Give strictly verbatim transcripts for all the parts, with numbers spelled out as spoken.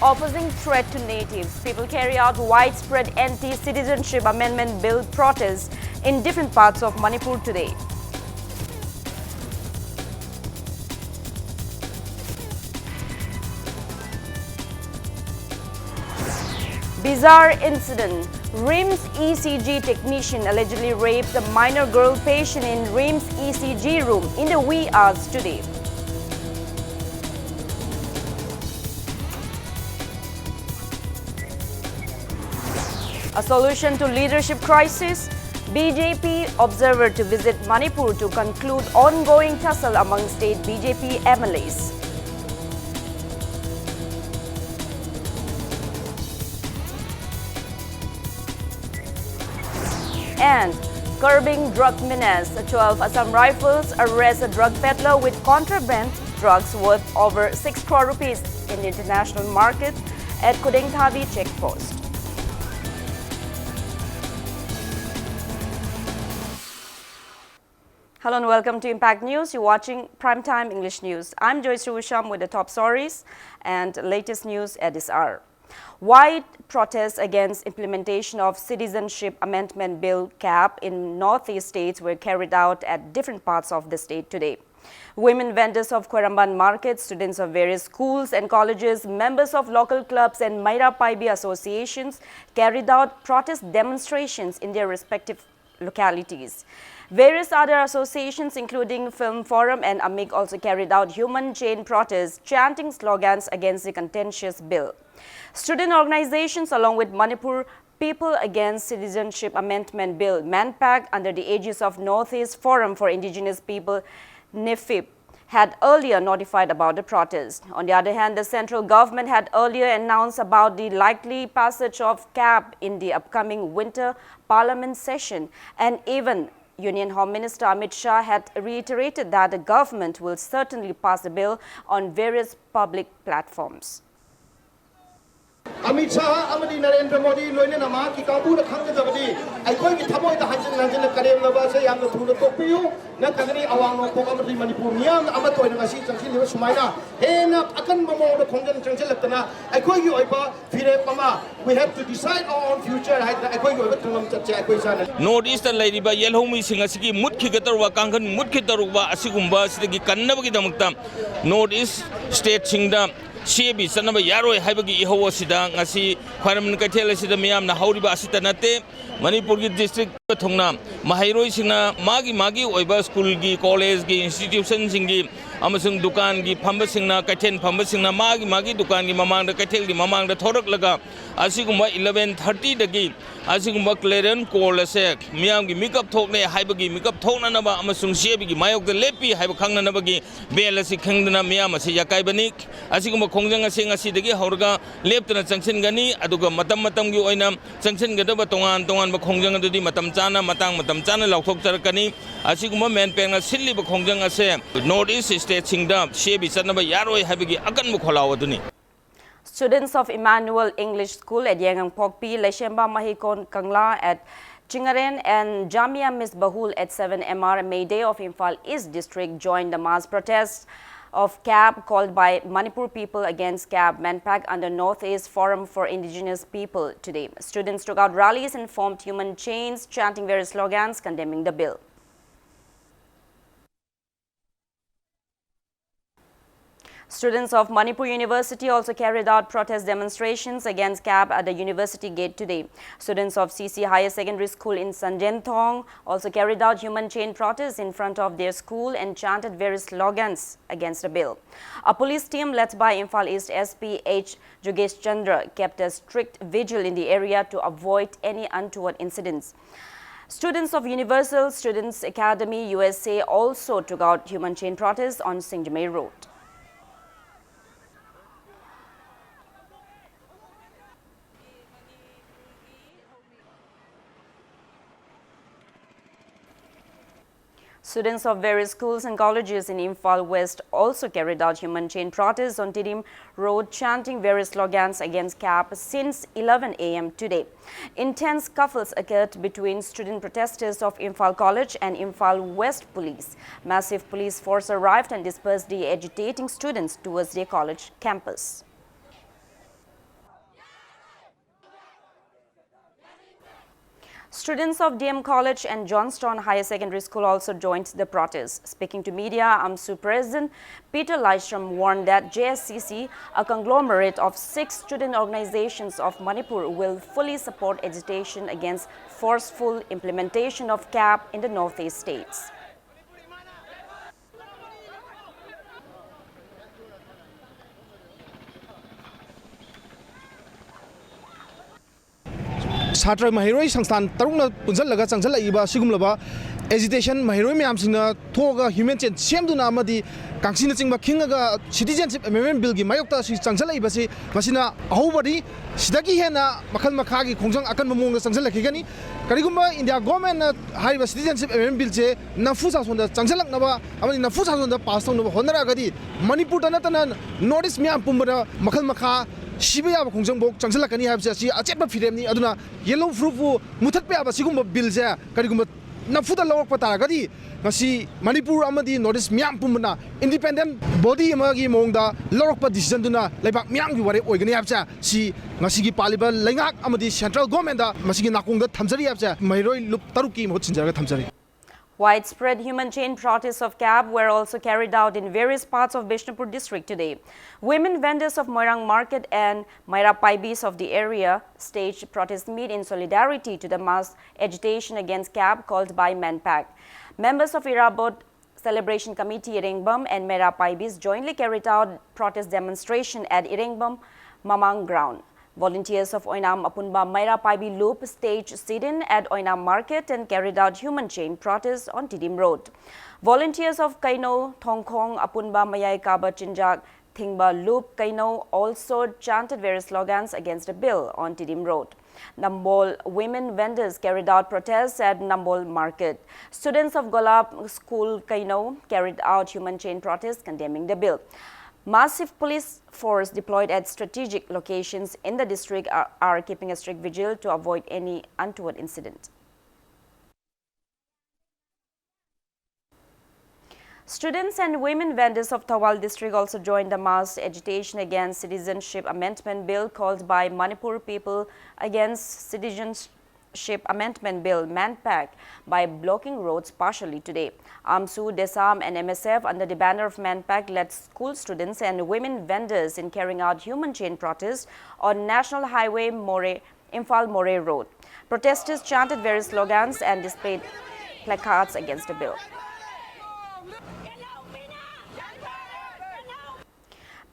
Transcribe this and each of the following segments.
Opposing threat to natives, people carry out widespread anti-citizenship amendment bill protests in different parts of Manipur today. Bizarre incident. RIMS E C G technician allegedly rapes a minor girl patient in RIMS E C G room in the wee hours today. A solution to leadership crisis? B J P observer to visit Manipur to conclude ongoing tussle among state B J P M L As. And curbing drug menace, twelve Assam Rifles arrest a drug peddler with contraband drugs worth over six crore rupees in the international market at Kudengthavi check post. Hello and welcome to Impact News. You're watching Primetime English News. I'm Joyce Rusham with the top stories and latest news at this hour. Wide protests against implementation of Citizenship Amendment Bill, cap, in Northeast states were carried out at different parts of the state today. Women vendors of Khwairamband market, students of various schools and colleges, members of local clubs and Meira Paibi associations carried out protest demonstrations in their respective localities. Various other associations, including Film Forum and AMIC, also carried out human chain protests, chanting slogans against the contentious bill. Student organizations, along with Manipur People Against Citizenship Amendment Bill, MANPAC, under the aegis of Northeast Forum for Indigenous People, NEFIP, had earlier notified about the protest. On the other hand, the central government had earlier announced about the likely passage of cap in the upcoming winter parliament session, and even Union Home Minister Amit Shah had reiterated that the government will certainly pass the bill on various public platforms. Amit Shah ꯑꯃꯗꯤ ꯅꯔꯦꯟꯗ꯭ꯔ ꯃꯣꯗꯤ ꯂꯣꯏꯅꯅ ꯃꯍꯥꯛꯀꯤ ꯀꯥꯡꯕꯨꯅ ꯈꯪꯒꯗꯕꯗꯤ ꯑꯩꯈꯣꯏꯒꯤ ꯊꯃꯣꯏꯗ ꯍꯟꯖꯤꯟ ꯍꯟꯖꯤꯟꯅ ꯀꯔꯦꯝꯅꯕ ꯑꯁꯦ ꯌꯥꯝꯅ ꯊꯨꯅ ꯇꯣꯛꯄꯤꯌꯨ꯫ ꯅꯠꯇ꯭ꯔꯒꯗꯤ ꯑꯋꯥꯡ ꯅꯣꯡꯄꯣꯛ ꯑꯃꯗꯤ ꯃꯅꯤꯄꯨꯔ ꯃꯤꯌꯥꯝꯅ ꯑꯃꯠꯇ ꯑꯣꯏꯅ ꯉꯁꯤ ꯆꯪꯁꯤꯜꯂꯤꯕ ꯁꯨꯃꯥꯏꯅ ꯍꯦꯟꯅ ꯑꯀꯟꯕ ꯃꯑꯣꯡꯗ ꯈꯣꯡꯖꯪ ꯆꯪꯁꯤꯜꯂꯛꯇꯅ ꯑꯩꯈꯣꯏꯒꯤ ꯑꯣꯏꯕ ꯐꯤꯔꯦꯞ ꯑꯃ, "We have to decide our own future" ꯍꯥꯏꯗꯅ ꯑꯩꯈꯣꯏꯒꯤ ꯑꯣꯏꯕ ꯇꯨꯡꯂꯝ ꯆꯠꯁꯦ ꯑꯩꯈꯣꯏ ꯏꯁꯥꯅ꯫ ꯅꯣꯔꯠ ꯏꯁꯇ ꯂꯩꯔꯤꯕ ꯌꯦꯜꯍꯧꯃꯤꯁꯤꯡ ꯑꯁꯤꯒꯤ ꯃꯨꯠꯈꯤꯒꯗꯧꯔꯕ ꯀꯥꯡꯈꯟ ꯃꯨꯠꯈꯤꯗꯧꯔꯕ ꯑꯁꯤꯒꯨꯝꯕ ꯑꯁꯤꯗꯒꯤ ꯀꯟꯅꯕꯒꯤꯗꯃꯛꯇ ꯅꯣꯔꯠ ꯏꯁ ꯁ꯭ꯇꯦꯠꯁꯤꯡꯗ ꯁꯤ ꯑꯦ ꯕꯤ ꯆꯠꯅꯕ ꯌꯥꯔꯣꯏ ꯍꯥꯏꯕꯒꯤ ꯏꯍꯧ ꯑꯁꯤꯗ ꯉꯁꯤ ꯈ꯭ꯋꯥꯏꯔꯝꯕꯟ ꯀꯩꯊꯦꯜ ꯑꯁꯤꯗ ꯃꯤꯌꯥꯝꯅ ꯍꯧꯔꯤꯕ ꯑꯁꯤꯇ ꯅꯠꯇꯦ, ꯃꯅꯤꯄꯨꯔꯒꯤ ꯗꯤꯁꯇ꯭ꯔꯤꯛ ꯊꯨꯡꯅ ꯃꯍꯩꯔꯣꯏꯁꯤꯡꯅ ꯃꯥꯒꯤ ꯃꯥꯒꯤ ꯑꯣꯏꯕ ꯁ꯭ꯀꯨꯜꯒꯤ, ꯀꯣꯂꯦꯖꯀꯤ, ꯏꯟꯁꯇꯤꯇ꯭ꯌꯨꯁꯟꯁꯤꯡꯒꯤ ꯑꯃꯁꯨꯡ ꯗꯨꯀꯥꯟꯒꯤ ꯐꯝꯕꯁꯤꯡꯅ, ꯀꯩꯊꯦꯜ ꯐꯝꯕꯁꯤꯡꯅ ꯃꯥꯒꯤ ꯃꯥꯒꯤ ꯗꯨꯀꯥꯟꯒꯤ ꯃꯃꯥꯡꯗ, ꯀꯩꯊꯦꯜꯒꯤ ꯃꯃꯥꯡꯗ ꯊꯣꯔꯛꯂꯒ ꯑꯁꯤꯒꯨꯝꯕ ꯏꯂꯚꯦꯟ ꯊꯥꯔꯇꯤꯗꯒꯤ ꯑꯁꯤꯒꯨꯝꯕ ꯀ꯭ꯂꯦꯔꯦꯟ ꯀꯣꯜ ꯑꯁꯦ ꯃꯤꯌꯥꯝꯒꯤ ꯃꯤꯀꯞ ꯊꯣꯛꯂꯦ ꯍꯥꯏꯕꯒꯤ ꯃꯤꯀꯞ ꯊꯣꯛꯅꯅꯕ ꯑꯃꯁꯨꯡ ꯁꯤ ꯑꯦ ꯕꯤꯒꯤ ꯃꯥꯌꯣꯛꯇ ꯂꯦꯞꯄꯤ ꯍꯥꯏꯕ ꯈꯪꯅꯅꯕꯒꯤ ꯕꯦꯜ ꯑꯁꯤ ꯈꯪꯗꯅ ꯃꯤꯌꯥꯝ ꯑꯁꯤ ꯌꯥꯀꯥꯏꯕꯅꯤ꯫ ꯑꯁꯤꯒꯨꯝꯕ ꯈꯣꯡꯖꯪ ꯑꯁꯤ ꯉꯁꯤꯗꯒꯤ ꯍꯧꯔꯒ ꯂꯦꯞꯇꯅ ꯆꯪꯁꯤꯟꯒꯅꯤ, ꯑꯗꯨꯒ ꯃꯇꯝ ꯃꯇꯝꯒꯤ ꯑꯣꯏꯅ ꯆꯪꯁꯤꯟꯒꯗꯕ ꯇꯣꯉꯥꯟ ꯇꯣꯉꯥꯟꯕ ꯈꯣꯡꯖꯪ ꯑꯗꯨꯗꯤ ꯃꯇꯝ ꯆꯥꯅ, ꯃꯇꯥꯡ ꯃꯇꯝ ꯆꯥꯅ ꯂꯥꯎꯊꯣꯛꯆꯔꯛꯀꯅꯤ꯫ ꯑꯁꯤꯒꯨꯝꯕ ꯃꯦꯟꯄꯦꯛꯅ ꯁꯤꯜꯂꯤꯕ ꯈꯣꯡꯖꯪ ꯑꯁꯦ ꯅꯣꯔꯠ ꯏꯁ ꯁ꯭ꯇꯦꯠꯁꯤꯡꯗ ꯁꯤ ꯑꯦ ꯕꯤ ꯆꯠꯅꯕ ꯌꯥꯔꯣꯏ ꯍꯥꯏꯕꯒꯤ ꯑꯀꯟꯕ ꯈꯣꯜꯂꯥꯎ ꯑꯗꯨꯅꯤ꯫ Students of Emmanuel English School at Yaingangpokpi, Leishemba Mahikon Kangla at Chingaren and Jamia Misbahul at seven M R Meitei of Imphal East District joined the mass protest of CAB called by Manipur people against CAB MANPAC under Northeast Forum for Indigenous People today. Students took out rallies and formed human chains, chanting various slogans condemning the bill. Students of Manipur University also carried out protest demonstrations against CAB at the university gate today. Students of C C Higher Secondary School in Sanjenthong also carried out human chain protests in front of their school and chanted various slogans against the bill. A police team led by Imphal East S P H Jugesh Chandra kept a strict vigil in the area to avoid any untoward incidents. Students of Universal Students Academy, U S A, also took out human chain protests on Singjamei Road. Students of various schools and colleges in Imphal West also carried out human chain protests on Tidim Road, chanting various slogans against CAB since eleven a m today. Intense scuffles occurred between student protesters of Imphal College and Imphal West police. Massive police force arrived and dispersed the agitating students towards their college campus. Students of D M College and Johnstone Higher Secondary School also joined the protest. Speaking to media, AMSU President Peter Laishram warned that J S C C, a conglomerate of six student organizations of Manipur, will fully support agitation against forceful implementation of CAB in the Northeast states. ꯁꯥꯇ꯭ꯔ ꯃꯍꯩꯔꯣꯏ ꯁꯪꯁꯊꯥꯟ ꯇꯔꯨꯛꯅ ꯄꯨꯟꯁꯤꯜꯂꯒ ꯆꯪꯁꯤꯜꯂꯛꯏꯕ ꯁꯤꯒꯨꯝꯂꯕ ꯑꯦꯖꯤꯇꯦꯁꯟ ꯃꯍꯩꯔꯣꯏ ꯃꯌꯥꯝꯁꯤꯡꯅ ꯊꯣꯛꯑꯒ human ꯆꯦꯟ ꯁꯦꯝꯗꯨꯅ ꯑꯃꯗꯤ ꯀꯥꯡꯁꯤꯅꯆꯤꯡꯕ ꯈꯤꯡꯉꯒ ꯁꯤꯇꯤꯖꯦꯟꯁꯤꯞ ꯑꯦꯃꯦꯟꯃꯦꯟ ꯕꯤꯜꯒꯤ ꯃꯥꯌꯣꯛꯇ ꯑꯁꯤ ꯆꯪꯁꯤꯜꯂꯛꯏꯕꯁꯤ ꯃꯁꯤꯅ ꯑꯍꯧꯕꯅꯤ꯫ ꯁꯤꯗꯒꯤ ꯍꯦꯟꯅ ꯃꯈꯜ ꯃꯈꯥꯒꯤ ꯈꯣꯡꯖꯪ ꯑꯀꯟꯕ ꯃꯑꯣꯡꯗ ꯆꯪꯁꯤꯜꯂꯛꯈꯤꯒꯅꯤ꯫ ꯀꯔꯤꯒꯨꯝꯕ ꯏꯟꯗꯤꯌꯥ ꯒꯣꯔꯃꯦꯟꯅ ꯍꯥꯏꯔꯤꯕ ꯁꯤꯇꯤꯖꯦꯟꯁꯤꯞ ꯑꯦꯃꯦꯟꯃꯦꯟ ꯕꯤꯜꯁꯦ ꯅꯝꯐꯨ ꯁꯥꯁꯣꯟꯗ ꯆꯪꯁꯤꯜꯂꯛꯅꯕ ꯑꯃꯗꯤ ꯅꯝꯐꯨ ꯁꯥꯁꯣꯟꯗ ꯄꯥꯁ ꯇꯧꯅꯕ ꯍꯣꯠꯅꯔꯛꯑꯒꯗꯤ ꯃꯅꯤꯄꯨꯔꯗ ꯅꯠꯇꯅ ꯅꯣꯔꯠ ꯏꯁ ꯃꯌꯥꯝ ꯄꯨꯝꯕꯗ ꯃꯈꯜ ꯃꯈꯥ ꯁꯤꯕ ꯌꯥꯕ ꯈꯣꯡꯖꯪꯐꯥꯎ ꯆꯪꯁꯤꯜꯂꯛꯀꯅꯤ ꯍꯥꯏꯕꯁꯦ ꯑꯁꯤ ꯑꯆꯦꯠꯄ ꯐꯤꯔꯦꯞꯅꯤ꯫ ꯑꯗꯨꯅ ꯌꯦꯜꯂꯣ ꯐ꯭ꯔꯨꯞꯄꯨ ꯃꯨꯊꯠꯄ ꯌꯥꯕ ꯁꯤꯒꯨꯝꯕ ꯕꯤꯜꯁꯦ ꯀꯔꯤꯒꯨꯝꯕ ꯅꯝꯐꯨꯗ ꯂꯧꯔꯛꯄ ꯇꯥꯔꯒꯗꯤ ꯉꯁꯤ ꯃꯅꯤꯄꯨꯔ ꯑꯃꯗꯤ ꯅꯣꯔꯠ ꯏꯁ ꯃꯤꯌꯥꯝ ꯄꯨꯝꯕꯅ ꯏꯟꯗꯤꯄꯦꯟꯗꯦꯟ ꯕꯣꯗꯤ ꯑꯃꯒꯤ ꯃꯑꯣꯡꯗ ꯂꯧꯔꯛꯄ ꯗꯤꯁꯤꯖꯟꯗꯨꯅ ꯂꯩꯕꯥꯛ ꯃꯤꯌꯥꯝꯒꯤ ꯋꯥꯔꯦꯞ ꯑꯣꯏꯒꯅꯤ ꯍꯥꯏꯕꯁꯦ ꯁꯤ ꯉꯁꯤꯒꯤ ꯄꯥꯜꯂꯤꯕ ꯂꯩꯉꯥꯛ ꯑꯃꯗꯤ ꯁꯦꯟꯇ꯭ꯔꯦꯜ ꯒꯣꯔꯃꯦꯟꯗ ꯃꯁꯤꯒꯤ ꯅꯥꯀꯣꯡꯗ ꯊꯝꯖꯔꯤ ꯍꯥꯏꯕꯁꯦ ꯃꯍꯩꯔꯣꯏ ꯂꯨꯞ ꯇꯔꯨꯛꯀꯤ ꯃꯍꯨꯠ ꯁꯤꯟꯖꯔꯒ ꯊꯝꯖꯔꯤ꯫ Widespread human chain protests of CAB were also carried out in various parts of Bishnupur district today. Women vendors of Moirang Market and Meira Paibis of the area staged protest meet in solidarity to the mass agitation against CAB called by MANPAC. Members of Irabot Celebration Committee Irengbam and Meira Paibis jointly carried out protest demonstration at Irengbam Mamang Ground. Volunteers of Oinam Apunba Meira Paibi Loop staged sit-in at Oinam Market and carried out human chain protests on Tidim Road. Volunteers of Kaino Thongkhong Apunba Mayai Kaba Chinjak Thingba Loop Kaino also chanted various slogans against the bill on Tidim Road. Nambol women vendors carried out protests at Nambol Market. Students of Golap School Kaino carried out human chain protests condemning the bill. Massive police force deployed at strategic locations in the district are, are keeping a strict vigil to avoid any untoward incident. Students and women vendors of Thoubal district also joined the mass agitation against Citizenship Amendment Bill called by Manipur People Against Citizenship Amendment Bill, MANPAC, by blocking roads partially today. AMSU, DESAM and M S F under the banner of MANPAC led school students and women vendors in carrying out human chain protests on National Highway Moreh Imphal Moreh Road. Protesters chanted various slogans and displayed placards against the bill.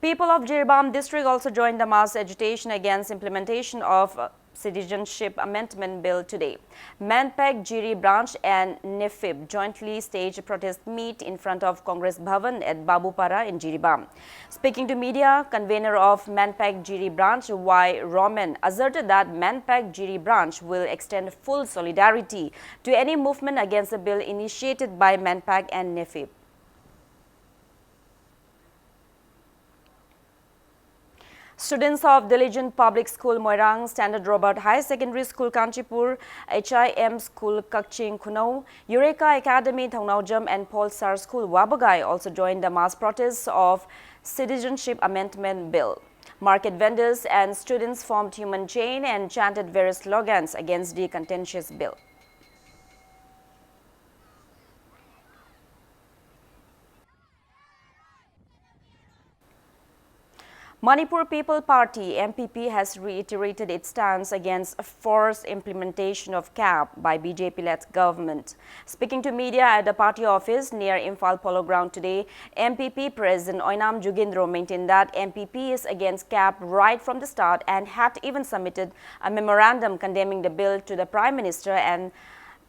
People of Jiribam district also joined the mass agitation against implementation of uh, Citizenship Amendment Bill today. MANPAC Jiri branch and NEFIB jointly staged a protest meet in front of Congress Bhavan at Babupara in Jiribam. Speaking to media, convener of MANPAC Jiri branch, Y Roman, asserted that MANPAC Jiri branch will extend full solidarity to any movement against the bill initiated by MANPAC and NEFIB. Students of Diligent Public School Moirang, Standard Robert High Secondary School Kanchipur, H I M School Kakching Khunou, Eureka Academy Thongnaojam and Paul Sar School Wabagai also joined the mass protests of Citizenship Amendment Bill. Market vendors and students formed human chain and chanted various slogans against the contentious bill. Manipur People Party, M P P, has reiterated its stance against forced implementation of cap by B J P-led government. Speaking to media at the party office near Imphal Polo Ground today, M P P President Oinam Jugindro maintained that M P P is against cap right from the start and had even submitted a memorandum condemning the bill to the Prime Minister and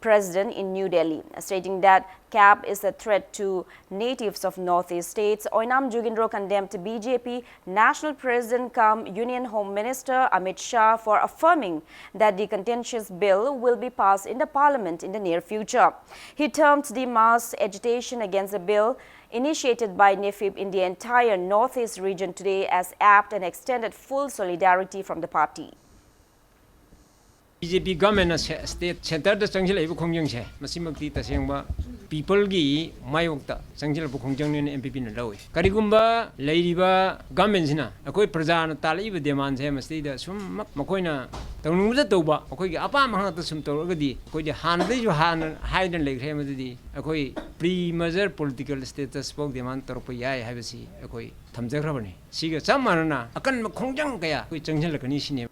president in New Delhi, stating that CAB is a threat to natives of Northeast states. Oinam Jugindro condemned B J P National President cum Union Home Minister Amit Shah for affirming that the contentious bill will be passed in the parliament in the near future. He termed the mass agitation against the bill initiated by NEFIP in the entire Northeast region today as apt and extended full solidarity from the party. B J P government ꯅ state centre ꯗ ꯆꯪꯁꯤꯜꯂꯛꯏꯕ ꯈꯣꯡꯖꯪꯁꯦ, ꯃꯁꯤꯃꯛꯇꯤ ꯇꯁꯦꯡꯕ people ꯒꯤ ꯃꯥꯌꯣꯛꯇ ꯆꯪꯁꯤꯜꯂꯛꯄ ꯈꯣꯡꯖꯪꯅꯦꯅ N P P ꯅ ꯂꯧꯏ꯫ ꯀꯔꯤꯒꯨꯝꯕ ꯂꯩꯔꯤꯕ government ꯁꯤꯅ ꯑꯩꯈꯣꯏ ꯄ꯭ꯔꯖꯥꯅ ꯇꯥꯜꯂꯛꯏꯕ demand ꯁꯦ ꯃꯁꯤꯗꯩꯗ ꯁꯨꯝ ꯃꯈꯣꯏꯅ ꯇꯧꯅꯤꯡꯕꯗ ꯇꯧꯕ, ꯃꯈꯣꯏꯒꯤ ꯑꯄꯥꯝꯕ ꯉꯥꯛꯇ ꯁꯨꯝ ꯇꯧꯔꯒꯗꯤ, ꯑꯩꯈꯣꯏꯗꯤ ꯍꯥꯟꯅꯗꯩꯁꯨ ꯍꯥꯟꯅ ꯍꯥꯏꯗꯅ ꯂꯩꯈ꯭ꯔꯦ, ꯃꯗꯨꯗꯤ ꯑꯩꯈꯣꯏ pre merger political status ꯐꯥꯎ demand ꯇꯧꯔꯛꯄ ꯌꯥꯏ ꯍꯥꯏꯕꯁꯤ ꯑꯩꯈꯣꯏ ꯊꯝꯖꯈ꯭ꯔꯕꯅꯤ꯫ ꯁꯤꯒ ꯆꯞ ꯃꯥꯟꯅꯅ ꯑꯀꯟꯕ ꯈꯣꯡꯖꯪ ꯀꯌꯥ ꯑꯩꯈꯣꯏ ꯆꯪꯁꯤꯜꯂꯛꯀꯅꯤ ꯁꯤꯅꯦꯕ꯫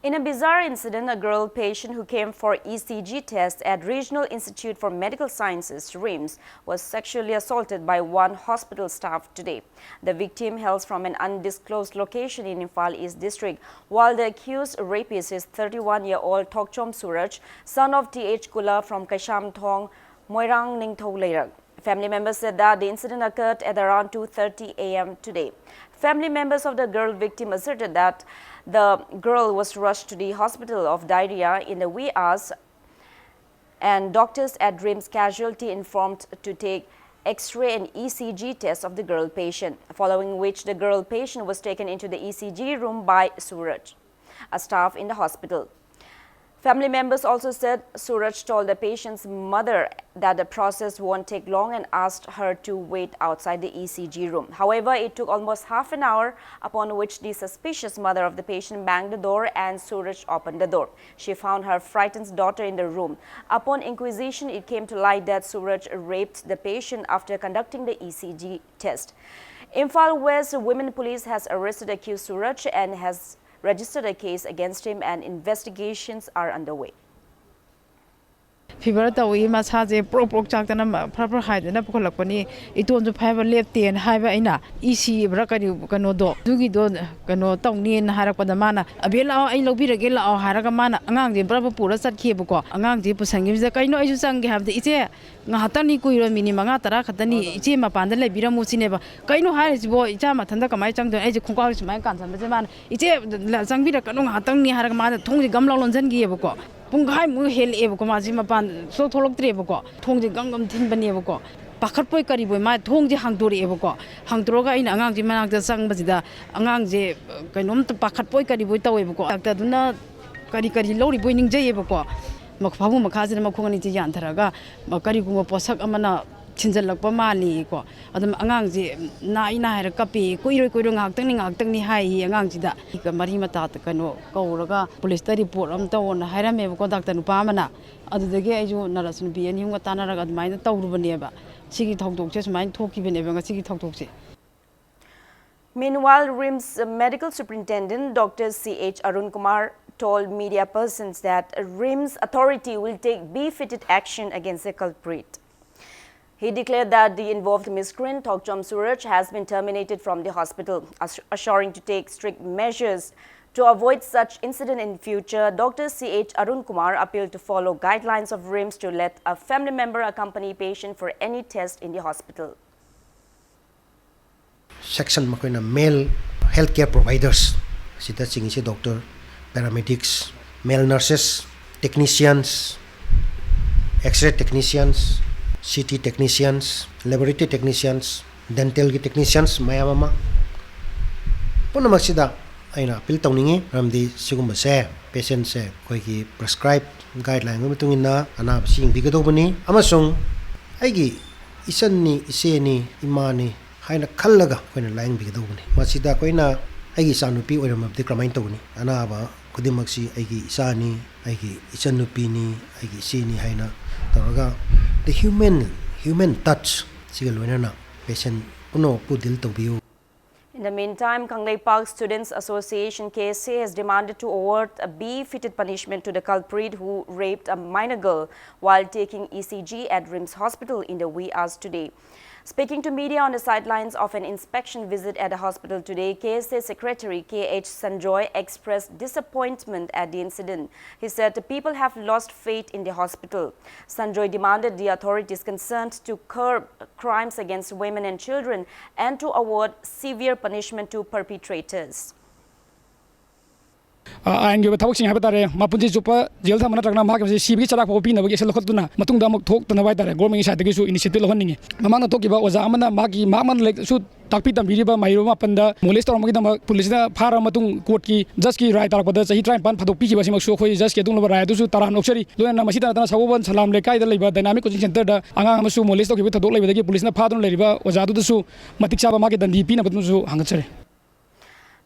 In a bizarre incident, a girl patient who came for E C G test at Regional Institute for Medical Sciences, RIMS, was sexually assaulted by one hospital staff today. The victim hails from an undisclosed location in Imphal East District, while the accused rapist is thirty-one-year-old Thokchom Suraj, son of T H Kula from Kaisham Thong, Moirang Ningthou Leirak. Family members said that the incident occurred at around two thirty A M today. Family members of the girl victim asserted that the girl was rushed to the hospital of diarrhea in the wee hours, and doctors at RIMS casualty informed to take X-ray and E C G test of the girl patient, following which the girl patient was taken into the E C G room by Suraj, a staff in the hospital. Family members also said Suraj told the patient's mother that the process won't take long and asked her to wait outside the E C G room. However, it took almost half an hour, upon which the suspicious mother of the patient banged the door and Suraj opened the door. She found her frightened daughter in the room. Upon inquisition, it came to light that Suraj raped the patient after conducting the E C G test. Imphal West Women Police has arrested accused Suraj and has registered a case against him and investigations are underway. Fever ꯇꯧꯏ, ꯃꯁꯥꯁꯦ ꯄ꯭ꯔꯣꯛ ꯄ꯭ꯔꯣꯛ ꯆꯥꯛꯇꯅ ꯃ-, ꯐꯔ ꯐꯔ ꯍꯥꯏꯗꯅ ꯄꯨꯈꯠꯂꯛꯄꯅꯤ꯫ ꯏꯇꯣꯟꯁꯨ five ꯂꯦꯞꯇꯦꯅ ꯍꯥꯏꯕ ꯑꯩꯅ, E ꯁꯤꯕ꯭ꯔꯥ ꯀꯔꯤ ꯀꯩꯅꯣꯗꯣ, ꯑꯗꯨꯒꯤꯗꯣ ꯀꯩꯅꯣ ꯇꯧꯅꯤꯅ ꯍꯥꯏꯔꯛꯄꯗ ꯃꯥꯅ, "ꯑꯕꯦ ꯂꯥꯛꯑꯣ, ꯑꯩ ꯂꯧꯕꯤꯔꯒꯦ ꯂꯥꯛꯑꯣ" ꯍꯥꯏꯔꯒ ꯃꯥꯅ ꯑꯉꯥꯡꯁꯦ ꯄꯨꯔꯥ ꯄꯨꯔ ꯆꯠꯈꯤꯑꯕꯀꯣ꯫ ꯑꯉꯥꯡꯁꯦ ꯄꯨꯁꯟꯈꯤꯕꯁꯤꯗ ꯀꯩꯅꯣ ꯑꯩꯁꯨ ꯆꯪꯒꯦ ꯍꯥꯏꯕꯗ, "ꯏꯆꯦ ꯉꯥꯏꯍꯥꯛꯇꯪꯅꯤ, ꯀꯨꯏꯔꯣꯏ, ꯃꯤꯅꯤꯠ ꯃꯉꯥ ꯇꯔꯥ ꯈꯛꯇꯅꯤ, ꯏꯆꯦ ꯃꯄꯥꯟꯗ ꯂꯩꯕꯤꯔꯝꯃꯨ" ꯁꯤꯅꯦꯕ꯫ "ꯀꯩꯅꯣ ꯍꯥꯏꯔꯤꯁꯤꯕꯣ, ꯏꯆꯥ ꯃꯊꯟꯇ ꯀꯃꯥꯏꯅ ꯆꯪꯗꯣꯏꯅꯣ?" ꯑꯩꯁꯦ ꯈꯣꯡꯀꯥꯎꯁꯦ ꯁꯨꯃꯥꯏꯅ ꯀꯥꯟꯁꯟꯕꯁꯦ ꯃꯥꯅ, "ꯏꯆꯦ ꯆꯪꯕꯤꯔꯛꯀꯅꯨ, ꯉꯥꯏꯍꯥꯛꯇꯪꯅꯤ" ꯍꯥꯏꯔꯒ ꯃꯥꯅ ꯊꯣꯡꯁꯦ ꯒꯝ ꯂꯥꯎ ꯂꯣꯟꯁꯤꯟꯈꯤꯑꯕꯀꯣ꯫ ꯄꯨꯡꯈꯥꯏꯃꯨꯛ ꯍꯦꯜꯂꯛꯑꯦꯕꯀꯣ ꯃꯥꯁꯤ ꯃꯄꯥꯟ ꯁꯨꯡꯊꯣꯛ ꯊꯣꯛꯂꯛꯇ꯭ꯔꯦꯕꯀꯣ꯫ ꯊꯣꯡꯁꯦ ꯒꯝ ꯒꯝ ꯊꯤꯟꯕꯅꯦꯕꯀꯣ꯫ ꯄꯥꯈꯠꯄꯣꯏ ꯀꯔꯤꯕꯣꯏ ꯃꯥ ꯊꯣꯡꯁꯦ ꯍꯥꯡꯗꯣꯔꯛꯑꯦꯕꯀꯣ꯫ ꯍꯥꯡꯗꯣꯔꯛꯑꯒ ꯑꯩꯅ ꯑꯉꯥꯡꯁꯤ ꯃꯅꯥꯛꯇ ꯆꯪꯕꯁꯤꯗ ꯑꯉꯥꯡꯁꯦ ꯀꯩꯅꯣꯝꯇ ꯄꯥꯈꯠꯄꯣꯏ ꯀꯔꯤꯕꯣꯏ ꯇꯧꯋꯦꯕꯀꯣ꯫ ꯗꯥꯛꯇꯔꯗꯨꯅ ꯀꯔꯤ ꯀꯔꯤ ꯂꯧꯔꯤꯕꯣꯏ ꯅꯤꯡꯖꯩꯌꯦꯕꯀꯣ꯫ ꯃ-, ꯐꯃꯨꯡ ꯃꯈꯥꯁꯤꯗ ꯃꯈꯣꯡ ꯑꯅꯤꯁꯦ ꯌꯥꯟꯊꯔꯒ, ꯃ-, ꯀꯔꯤꯒꯨꯝꯕ ꯄꯣꯠꯁꯛ ꯑꯃꯅ ꯊꯤꯟꯖꯜꯂꯛꯄ ꯃꯥꯜꯂꯤꯀꯣ꯫ ꯑꯗꯨꯝ ꯑꯉꯥꯡꯁꯦ ꯅꯥꯏ ꯅꯥꯏ ꯍꯥꯏꯔ ꯀꯞꯄꯤ, "ꯀꯨꯏꯔꯣꯏ, ꯀꯨꯏꯔꯣꯏ, ꯉꯥꯏꯍꯥꯛꯇꯪꯅꯤ, ꯉꯥꯏꯍꯥꯛꯇꯪꯅꯤ" ꯍꯥꯏꯌꯦ ꯑꯉꯥꯡꯁꯤꯗ꯫ ꯃꯔꯤ ꯃꯇꯥ ꯀꯩꯅꯣ ꯀꯧꯔꯒ ꯄꯨꯂꯤꯁꯇ ꯔꯤꯄꯣꯔꯠ ꯑꯃ ꯇꯧꯑꯣꯅ ꯍꯥꯏꯔꯝꯃꯦꯕꯀꯣ ꯗꯥꯛꯇꯔ ꯅꯨꯄꯥ ꯑꯃꯅ꯫ ꯑꯗꯨꯗꯒꯤ ꯑꯩꯁꯨ ꯅꯔꯁ ꯅꯨꯄꯤ ꯑꯅꯤ ꯑꯍꯨꯝꯒ ꯇꯥꯟꯅꯔꯒ ꯑꯗꯨꯃꯥꯏꯅ ꯇꯧꯔꯨꯕꯅꯦꯕ꯫ ꯁꯤꯒꯤ ꯊꯧꯗꯣꯛꯁꯦ ꯁꯨꯃꯥꯏꯅ ꯊꯣꯛꯈꯤꯕꯅꯦꯕ ꯉꯁꯤꯒꯤ ꯊꯧꯗꯣꯛꯁꯦ꯫ Meanwhile, RIMS Medical Superintendent Doctor C H Arun Kumar told media persons that RIMS authority will take befitted action against the culprit. He declared that the involved miscreant, Thokchom Suraj, has been terminated from the hospital, ass-, assuring to take strict measures to avoid such incident in future. Doctor C H Arun Kumar appealed to follow guidelines of RIMS to let a family member accompany patient for any test in the hospital. Section ꯃꯈꯣꯏꯅ male health care providers, ꯁꯤꯗ ꯆꯤꯡꯉꯤꯁꯦ doctor, paramedics, male nurses, technicians, X-ray technicians, C T technicians, laboratory technicians, dentalꯒꯤ technicians ꯃꯌꯥꯝ ꯑꯃ, ꯄꯨꯝꯅꯃꯛꯁꯤꯗ ꯑꯩꯅ appeal ꯇꯧꯅꯤꯡꯉꯤ꯫ ꯃꯔꯝꯗꯤ ꯁꯤꯒꯨꯝꯕꯁꯦ, patientꯁꯦ ꯑꯩꯈꯣꯏꯒꯤ prescribe guideline ꯒꯤ ꯃꯇꯨꯡ ꯏꯟꯅ ꯑꯅꯥꯕꯁꯤ ꯌꯦꯡꯕꯤꯒꯗꯧꯕꯅꯤ꯫ ꯑꯃꯁꯨꯡ ꯑꯩꯒꯤ ꯏꯆꯟꯅꯤ, ꯏꯆꯦꯅꯤ, ꯏꯃꯥꯅꯤ ꯍꯥꯏꯅ ꯈꯜꯂꯒ ꯑꯩꯈꯣꯏꯅ ꯂꯥꯌꯦꯡꯕꯤꯒꯗꯧꯕꯅꯤ꯫ ꯃꯁꯤꯗ ꯑꯩꯈꯣꯏꯅ ꯑꯩꯒꯤ ꯏꯆꯥꯅꯨꯄꯤ ꯑꯣꯏꯔꯝꯃꯕꯗꯤ ꯀꯔꯝꯍꯥꯏꯅ ꯇꯧꯒꯅꯤ? ꯑꯅꯥꯕ ꯈꯨꯗꯤꯡꯃꯛꯁꯤ ꯑꯩꯒꯤ ꯏꯆꯥꯅꯤ, ꯑꯩꯒꯤ ꯏꯆꯟꯅꯨꯄꯤꯅꯤ, ꯑꯩꯒꯤ ꯏꯆꯦꯅꯤ ꯍꯥꯏꯅ ꯇꯧꯔꯒ, the human, human touch ꯁꯤꯒ ꯂꯣꯏꯅꯅ patient ꯄꯨꯝꯅꯃꯛꯄꯨ deal ꯇꯧꯕꯤꯌꯨ꯫ In the meantime, Kangleipak Students Association, K S A, has demanded to award a befitted punishment to the culprit who raped a minor girl while taking E C G at RIMS Hospital in the wee hours today. Speaking to media on the sidelines of an inspection visit at the hospital today, K S A Secretary K H Sanjoy expressed disappointment at the incident. He said the people have lost faith in the hospital. Sanjoy demanded the authorities concerned to curb crimes against women and children and to award severe punishment to perpetrators. ꯑꯥꯏꯟꯒꯤ ꯑꯣꯏꯕ ꯊꯕꯛꯁꯤꯡ ꯍꯥꯏꯕ ꯇꯥꯔꯦ, ꯃꯄꯨꯟꯁꯤ ꯆꯨꯞꯄ gel ꯊꯝꯕ ꯅꯠꯇ꯭ꯔꯒꯅ ꯃꯍꯥꯛꯀꯤ ꯁꯤꯕꯒꯤ ꯆꯔꯥꯛ ꯐꯥꯎꯕ ꯄꯤꯅꯕꯒꯤ ꯑꯦꯛꯁꯟ ꯂꯧꯈꯠꯇꯨꯅ ꯃꯇꯨꯡꯗ ꯑꯃꯨꯛ ꯊꯣꯛꯇꯅꯕ ꯍꯥꯏ ꯇꯥꯔꯦ, ꯒꯣꯔꯃꯦꯟꯒꯤ ꯁꯥꯏꯠꯇꯒꯤꯁꯨ ꯏꯅꯤꯁꯤꯌꯦꯇꯤꯚ ꯂꯧꯍꯟꯅꯤꯡꯉꯤ꯫ ꯃꯃꯥꯡꯗ ꯊꯣꯛꯈꯤꯕ ꯑꯣꯖꯥ ꯑꯃꯅ ꯃꯍꯥꯛꯀꯤ ꯃꯍꯥꯛꯃꯛꯅ ꯂꯥꯏꯔꯤꯛꯁꯨ ꯇꯥꯛꯄꯤ ꯇꯝꯕꯤꯔꯤꯕ ꯃꯍꯩꯔꯣꯏ ꯃꯥꯄꯟꯗ ꯃꯣꯂꯦꯁ ꯇꯧꯔꯝꯕꯒꯤꯗꯃꯛ ꯄꯨꯂꯤꯁꯅ ꯐꯥꯔꯕ ꯃꯇꯨꯡ ꯀꯣꯔꯠꯀꯤ ꯖꯁꯀꯤ ꯔꯥꯏ ꯇꯥꯔꯛꯄꯗ ꯆꯍꯤ ꯇꯔꯥꯅꯤꯄꯥꯟ ꯊꯥꯗꯣꯛ ꯄꯤꯈꯤꯕ ꯑꯁꯤꯃꯛꯁꯨ ꯑꯩꯈꯣꯏ ꯖꯁꯀꯤ ꯑꯗꯨꯒꯨꯝꯂꯕ ꯔꯥꯏ ꯑꯗꯨꯁꯨ ꯇꯔꯥꯝꯅ ꯑꯣꯛꯆꯔꯤ꯫ ꯂꯣꯏꯅꯅ ꯃꯁꯤꯇ ꯅꯠꯇꯅ ꯁꯒꯣꯜꯕꯟ ꯁꯂꯥꯝ ꯂꯩꯀꯥꯏꯗ ꯂꯩꯕ ꯗꯥꯏꯅꯥꯃꯤꯛ ꯀꯣꯆꯤꯡ ꯁꯦꯟꯇꯔꯗ ꯑꯉꯥꯡ ꯑꯃꯁꯨ ꯃꯣꯂꯦꯁ ꯇꯧꯈꯤꯕ ꯊꯧꯗꯣꯛ ꯂꯩꯕꯗꯒꯤ ꯄꯨꯂꯤꯁꯅ ꯐꯥꯗꯨꯅ ꯂꯩꯔꯤꯕ ꯑꯣꯖꯥꯗꯨꯗꯁꯨ ꯃꯇꯤꯛ ꯆꯥꯕ ꯃꯥꯒꯤ ꯗꯟꯗꯤ ꯄꯤꯅꯕꯗꯨꯁꯨ ꯍꯪꯒꯠꯆꯔꯤ꯫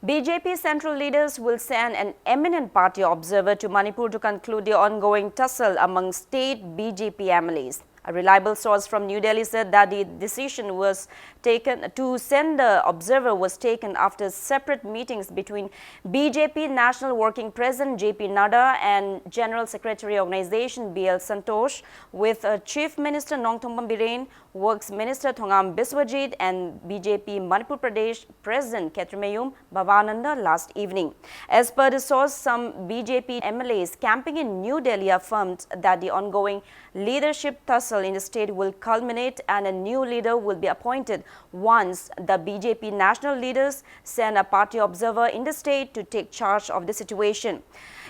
B J P central leaders will send an eminent party observer to Manipur to conclude the ongoing tussle among state B J P M L As. A reliable source from New Delhi said that the decision was taken to send the observer was taken after separate meetings between B J P National Working President J P Nadda and General Secretary Organization B L Santosh with uh, Chief Minister Nongthombam Biren, Works Minister Thongam Biswajit and B J P Manipur Pradesh President Khetramayum Bhavananda last evening. As per the source, some B J P M L As camping in New Delhi affirmed that the ongoing leadership tussle in the state will culminate and a new leader will be appointed once the B J P national leaders send a party observer in the state to take charge of the situation.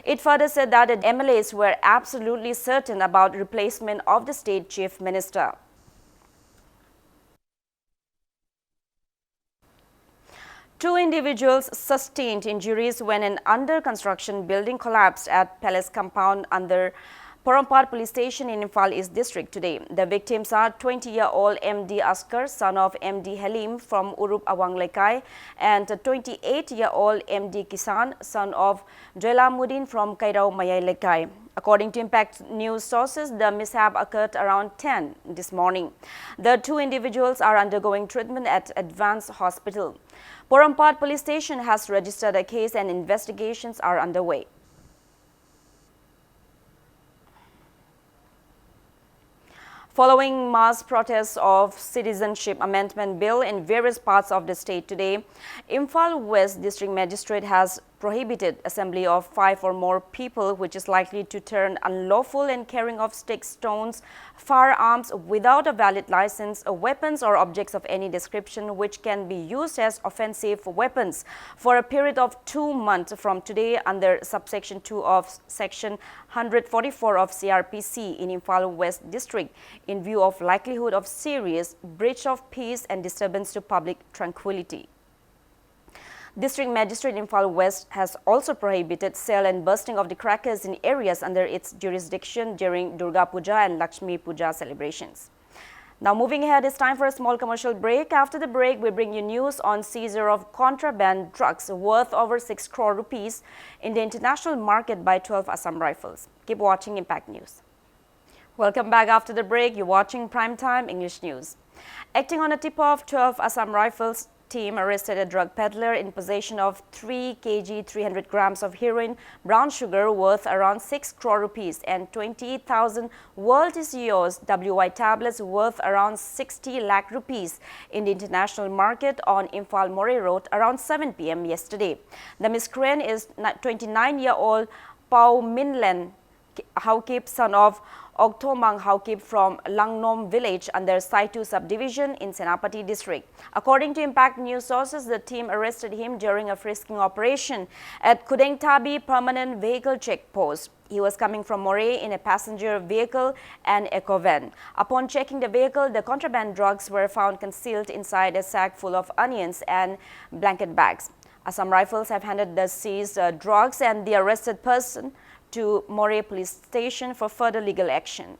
It further said that the M L As were absolutely certain about replacement of the state chief minister. Two individuals sustained injuries when an under construction building collapsed at Palace compound under Porompat Police Station in Imphal East District today. The victims are twenty-year-old M D Askar, son of M D Halim from Urup Awang Lekai, and twenty-eight-year-old M D Kisan, son of Joyla Mudin from Kairao Mayai Lekai. According to Impact News sources, the mishap occurred around ten this morning. The two individuals are undergoing treatment at Advanced Hospital. Porompat Police Station has registered a case and investigations are underway. Following mass protests of Citizenship Amendment Bill in various parts of the state today, Imphal West District Magistrate has prohibited assembly of five or more people, which is likely to turn unlawful in carrying of sticks, stones, firearms without a valid license, weapons or objects of any description which can be used as offensive weapons for a period of two months from today under subsection two of section hundred forty-four of C R P C in Imphal West District in view of likelihood of serious breach of peace and disturbance to public tranquility. District Magistrate Imphal West has also prohibited sale and bursting of the crackers in areas under its jurisdiction during Durga Puja and Lakshmi Puja celebrations. Now moving ahead, it's time for a small commercial break. After the break, we bring you news on seizure of contraband drugs worth over six crore rupees in the international market by twelve Assam Rifles. Keep watching Impact News. Welcome back after the break. You're watching Prime Time English News. Acting on a tip-off, twelve Assam Rifles team arrested a drug peddler in possession of three K G three hundred grams of heroin, brown sugar worth around six crore rupees, and twenty thousand World T C Os W Y tablets worth around sixty lakh rupees in the international market on Imphal Moreh Road around seven P M yesterday. The miscreant is ni-, twenty-nine-year-old Pau Minlen Ki-, Haokip, son of Okthomang Haokip from Langnom village under Saitu subdivision in Senapati district. According to Impact News sources, the team arrested him during a frisking operation at Kudengtabi Permanent Vehicle Check Post. He was coming from Moreh in a passenger vehicle and eco van. Upon checking the vehicle, the contraband drugs were found concealed inside a sack full of onions and blanket bags. Assam Rifles have handed the seized, uh, drugs and the arrested person to Moreh Police Station for further legal action.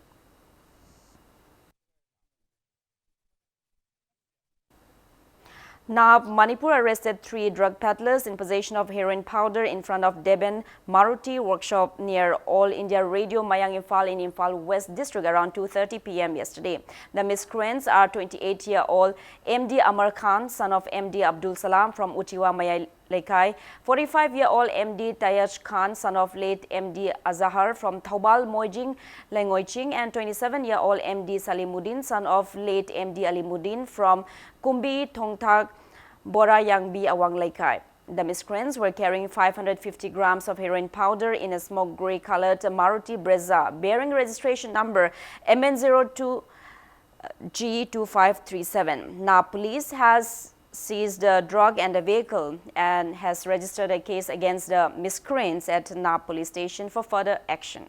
NAB Manipur arrested three drug peddlers in possession of heroin powder in front of Deben Maruti workshop near All India Radio Mayang Imphal in Imphal West District around two thirty p m yesterday. The miscreants are twenty-eight-year-old M D Amar Khan, son of M D Abdul Salam from Uchiwa Mayai Leikai, forty-five-year-old M D Tayaj Khan, son of late M D Azahar from Thoubal Moijing Lengoiching, and twenty-seven-year-old M D Salimuddin, son of late M D Alimuddin from Kumbi Thongthak Bora Yangbi Awang Leikai. The miscreants were carrying five hundred fifty grams of heroin powder in a smoke grey colored Maruti Brezza bearing registration number M N zero two G two five three seven. NAB police has seized the drug and the vehicle and has registered a case against the miscreants at NAB police station for further action.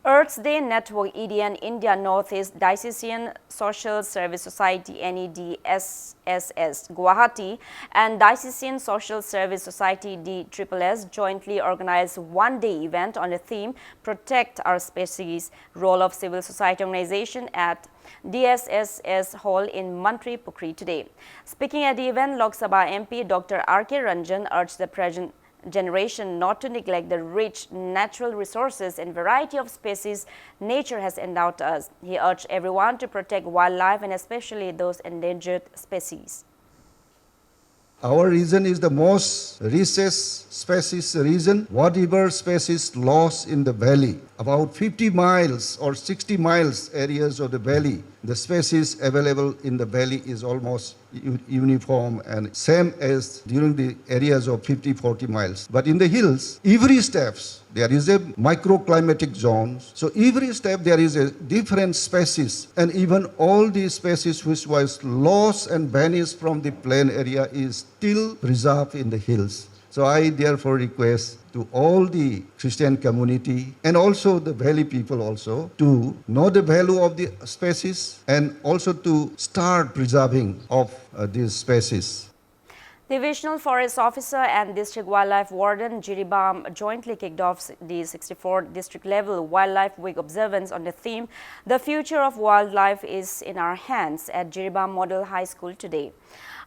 Earth Day Network, E D N, India Northeast Diocesan Social Service Society, N E D S S S, Guwahati, and Diocesan Social Service Society, D S S S, jointly organized one-day event on the theme Protect Our Species, Role of Civil Society Organization at D S S S Hall in Mantripukhri today. Speaking at the event, Lok Sabha M P Doctor R K Ranjan urged the present generation not to neglect the rich natural resources and variety of species nature has endowed us. He urged everyone to protect wildlife and especially those endangered species. Our region is the most richest species region. Whatever species lost in the valley, about fifty miles or sixty miles areas of the valley, the species available in the valley is almost u- uniform and same as during the areas of fifty, forty miles. But in the hills, every steps there is a microclimatic zone. So every step there is a different species, and even all the species which was lost and vanished from the plain area is still preserved in the hills. So I therefore request to all the Christian community and also the valley people also to know the value of the species and also to start preserving of uh, these species. Divisional Forest Officer and District Wildlife Warden Jiribam jointly kicked off the sixty-fourth district level Wildlife Week observance on the theme, "The future of wildlife is in our hands," at Jiribam Model High School today.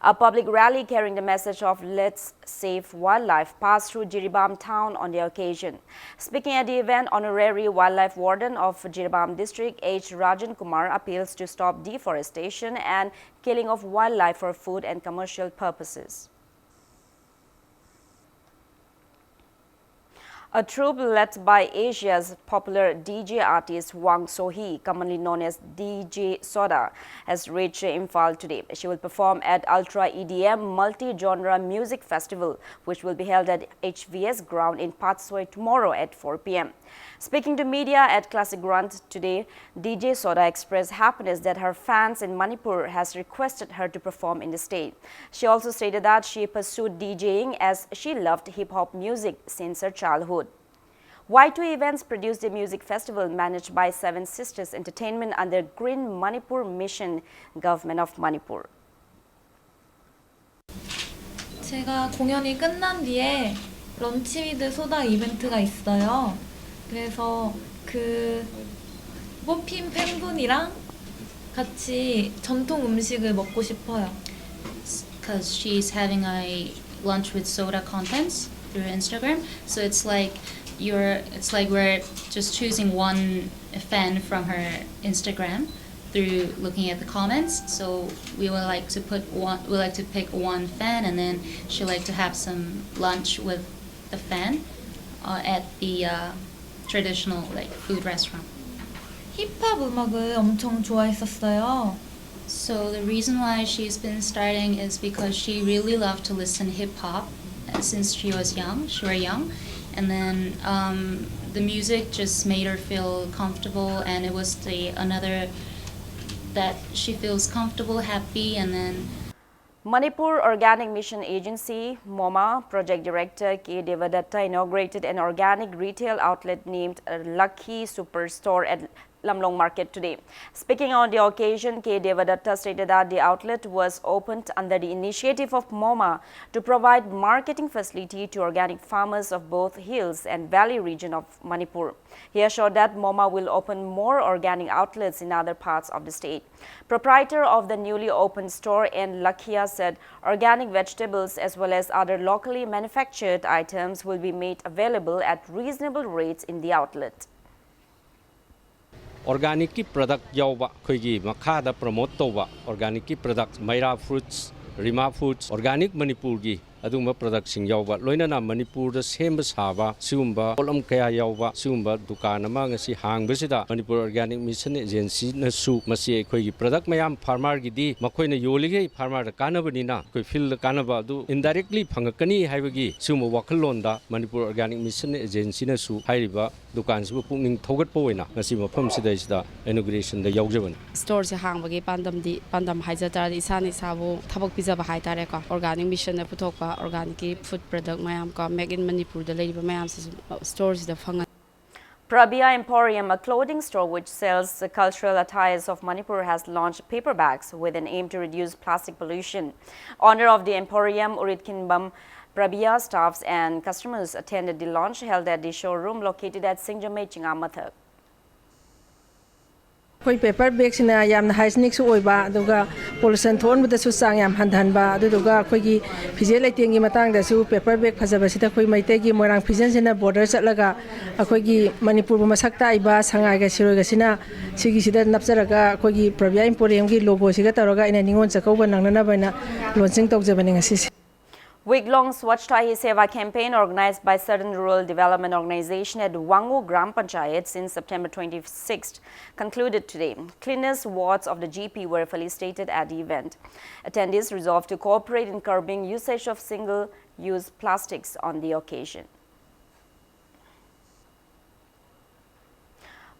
A public rally carrying the message of "Let's save wildlife" passed through Jiribam town on the occasion. Speaking at the event, Honorary Wildlife Warden of Jiribam District, H Rajan Kumar, appeals to stop deforestation and killing of wildlife for food and commercial purposes. A troupe led by Asia's popular D J artist Wang Sohee, commonly known as D J Soda, has reached Imphal today. She will perform at Ultra E D M Multi-Genre Music Festival, which will be held at H V S ground in Patsoi tomorrow at four p m. Speaking to media at Classic Grunt today, D J Soda expressed happiness that her fans in Manipur has requested her to perform in the state. She also stated that she pursued DJing as she loved hip-hop music since her childhood. Y two Events produced a music festival managed by Seven Sisters Entertainment under Green Manipur Mission, Government of Manipur. 제가 공연이 끝난 뒤에 Lunch with Soda 이벤트가 있어요. 그래서 그 뽑힌 팬분이랑 같이 전통 음식을 먹고 싶어요. Because she's having a Lunch with Soda contest through Instagram. So it's like you're it's like we're just choosing one fan from her Instagram through looking at the comments. So we would like to put one we like to pick one fan, and then she like to have some lunch with the fan uh, at the uh, traditional like food restaurant. 힙합 음악을 엄청 좋아했었어요. So the reason why she's been starting is because she really loved to listen hip hop since she was young. She were young, and then um, the music just made her feel comfortable, and it was the another that she feels comfortable, happy, and then Manipur Organic Mission Agency, MOMA, Project Director K Devadatta inaugurated an organic retail outlet named Lucky Superstore at Lamlong Market today. Speaking on the occasion, K Devadatta stated that the outlet was opened under the initiative of MoMA to provide marketing facility to organic farmers of both hills and valley region of Manipur. He assured that MoMA will open more organic outlets in other parts of the state. Proprietor of the newly opened store in Lakhia said organic vegetables as well as other locally manufactured items will be made available at reasonable rates in the outlet. Organicꯀꯤ product ꯌꯥꯎꯕ ꯑꯩꯈꯣꯏꯒꯤ ꯃꯈꯥꯗ promote ꯇꯧꯕ organicꯀꯤ product, ꯃꯩꯔꯥ fruits, Rima fruits, organic ꯃꯅꯤꯄꯨꯔꯒꯤ ꯑꯗꯨꯒꯨꯝꯕ productꯁꯤꯡ ꯌꯥꯎꯕ, ꯂꯣꯏꯅꯅ ꯃꯅꯤꯄꯨꯔꯗ ꯁꯦꯝꯕ ꯁꯥꯕ ꯁꯤꯒꯨꯝꯕ ꯄꯣꯠꯂꯝ ꯀꯌꯥ ꯌꯥꯎꯕ ꯁꯤꯒꯨꯝꯕ ꯗꯨꯀꯥꯟ ꯑꯃ ꯉꯁꯤ ꯍꯥꯡꯕꯁꯤꯗ Manipur Organic Mission Agencyꯅꯁꯨ ꯃꯁꯤ ꯑꯩꯈꯣꯏꯒꯤ product ꯃꯌꯥꯝ farmerꯒꯤꯗꯤ ꯃꯈꯣꯏꯅ ꯌꯣꯜꯂꯤꯈꯩ farmerꯗ ꯀꯥꯟꯅꯕꯅꯤꯅ ꯑꯩꯈꯣꯏ fieldꯗ ꯀꯥꯟꯅꯕ ꯑꯗꯨ indirectly ꯐꯪꯉꯛꯀꯅꯤ ꯍꯥꯏꯕꯒꯤ ꯁꯤꯒꯨꯝꯕ ꯋꯥꯈꯜꯂꯣꯟꯗ Manipur Organic Mission Agencyꯅꯁꯨ ꯍꯥꯏꯔꯤꯕ ꯗꯨꯀꯥꯟꯁꯤꯕꯨ ꯄꯨꯛꯅꯤꯡ ꯊꯧꯒꯠꯄ ꯑꯣꯏꯅ ꯉꯁꯤ ꯃꯐꯝꯁꯤꯗ ꯑꯩꯁꯤꯗ inaugurationꯗ ꯌꯥꯎꯖꯕꯅꯤ꯫ Storeꯁꯦ ꯍꯥꯡꯕꯒꯤ ꯄꯥꯟꯗꯝꯗꯤ, ꯄꯥꯟꯗꯝ ꯍꯥꯏꯖ ꯇꯥꯔꯗꯤ ꯏꯁꯥꯅ ꯏꯁꯥꯕꯨ ꯊꯕꯛ ꯄꯤꯖꯕ ꯍꯥꯏꯇꯥꯔꯦꯀꯣ꯫ Organic Missionꯅ ꯄꯨꯊꯣꯛꯄ organicꯀꯤ food product ꯃꯌꯥꯝ ꯀꯣ, made in Manipurꯗ ꯂꯩꯔꯤꯕ ꯃꯌꯥꯝꯁꯤꯁꯨ storeꯁꯤꯗ ꯐꯪꯉꯅꯤ꯫ Prabia Emporium, a clothing store which sells the cultural attires of Manipur, has launched paper bags with an aim to reduce plastic pollution. Owner of the Emporium, Urit Kinbam Prabia, staffs and customers attended the launch held at the showroom located at Singjamei Chingamathak. ꯑꯩꯈꯣꯏ paper bagꯁꯤꯅ ꯌꯥꯝꯅ hygienic ꯁꯨ ꯑꯣꯏꯕ, ꯑꯗꯨꯒ pollution ꯊꯣꯛꯍꯟꯕꯗꯁꯨ ꯆꯥꯡ ꯌꯥꯝ ꯍꯟꯊꯍꯟꯕ, ꯑꯗꯨꯗꯨꯒ ꯑꯩꯈꯣꯏꯒꯤ ꯐꯤꯖꯦꯠ ꯂꯩꯇꯦꯡꯒꯤ ꯃꯇꯥꯡꯗꯁꯨ paper bag ꯐꯖꯕꯁꯤꯗ ꯑꯩꯈꯣꯏ ꯃꯩꯇꯩꯒꯤ ꯃꯣꯏꯔꯥꯡ ꯐꯤꯖꯟꯁꯤꯅ border ꯆꯠꯂꯒ ꯑꯩꯈꯣꯏꯒꯤ ꯃꯅꯤꯄꯨꯔꯕꯨ ꯃꯁꯛ ꯇꯥꯛꯏꯕ ꯁꯉꯥꯏꯒ ꯁꯤꯔꯣꯏꯒꯁꯤꯅ ꯁꯤꯒꯤꯁꯤꯗ ꯅꯞꯆꯔꯒ ꯑꯩꯈꯣꯏꯒꯤ Prabia Emporiumꯒꯤ logoꯁꯤꯒ ꯇꯧꯔꯒ ꯑꯩꯅ ꯅꯤꯉꯣꯜ ꯆꯥꯛꯀꯧꯕ ꯅꯪꯅꯅꯕ ꯑꯩꯅ launching ꯇꯧꯖꯕꯅꯤ ꯉꯁꯤꯁꯦ꯫ Week-long Swachhata Hi Seva campaign organized by Southern Rural Development Organization at Wangu Gram Panchayat since September twenty-sixth concluded today. Cleanliness wards of the G P were felicitated at the event. Attendees resolved to cooperate in curbing usage of single-use plastics on the occasion.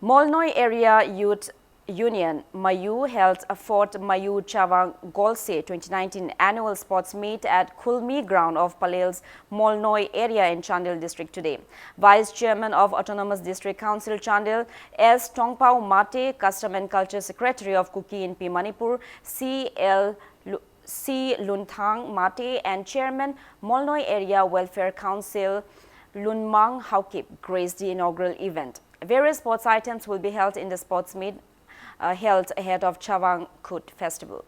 Molnoi Area Youth Union, Mayu, held a fourth Mayu Chawang Golse twenty nineteen annual sports meet at Khulmi ground of Palel's Molnoi area in Chandel district today. Vice Chairman of Autonomous District Council Chandel, S Tongpao Mate, Custom and Culture Secretary of Kuki Inpi Manipur, C L Lu-, C Lunthang Mate, and Chairman, Molnoi Area Welfare Council, Lunmang Haokip, graced the inaugural event. Various sports items will be held in the sports meet, uh, held ahead of Chawang Khut Festival.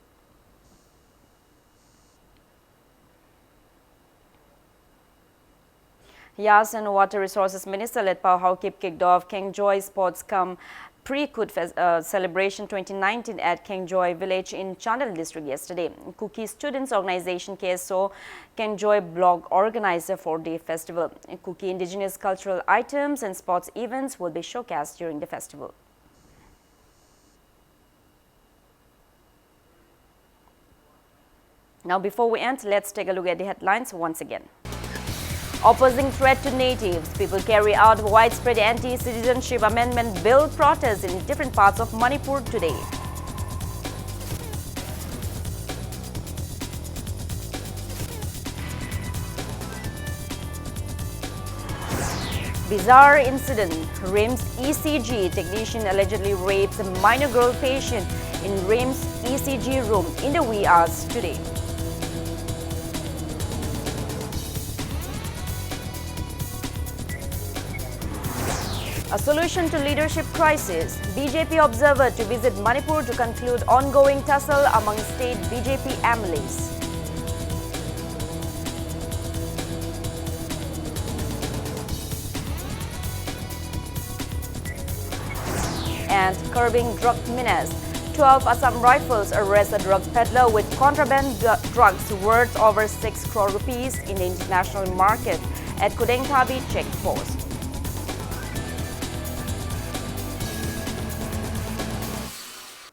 Yas and Water Resources Minister Letpao Haokip kicked off Kengjoy Sports cum Pre-Khut Fes-, uh, Celebration twenty nineteen at Kengjoy village in Chandel district yesterday. Kuki Students Organization, K S O, Kengjoy block organizer for the festival. Kuki indigenous cultural items and sports events will be showcased during the festival. Now, before we end, let's take a look at the headlines once again. Opposing threat to natives, people carry out widespread anti-citizenship amendment bill protests in different parts of Manipur today. Bizarre incident. RIMS E C G technician allegedly rapes a minor girl patient in RIMS E C G room in the wee hours today. A solution to leadership crisis. B J P observer to visit Manipur to conclude ongoing tussle among state B J P M L As. And curbing drug menace. Twelve Assam Rifles arrest a drug peddler with contraband dr-, drugs worth over six crore rupees in the international market at Kudengthabi check post.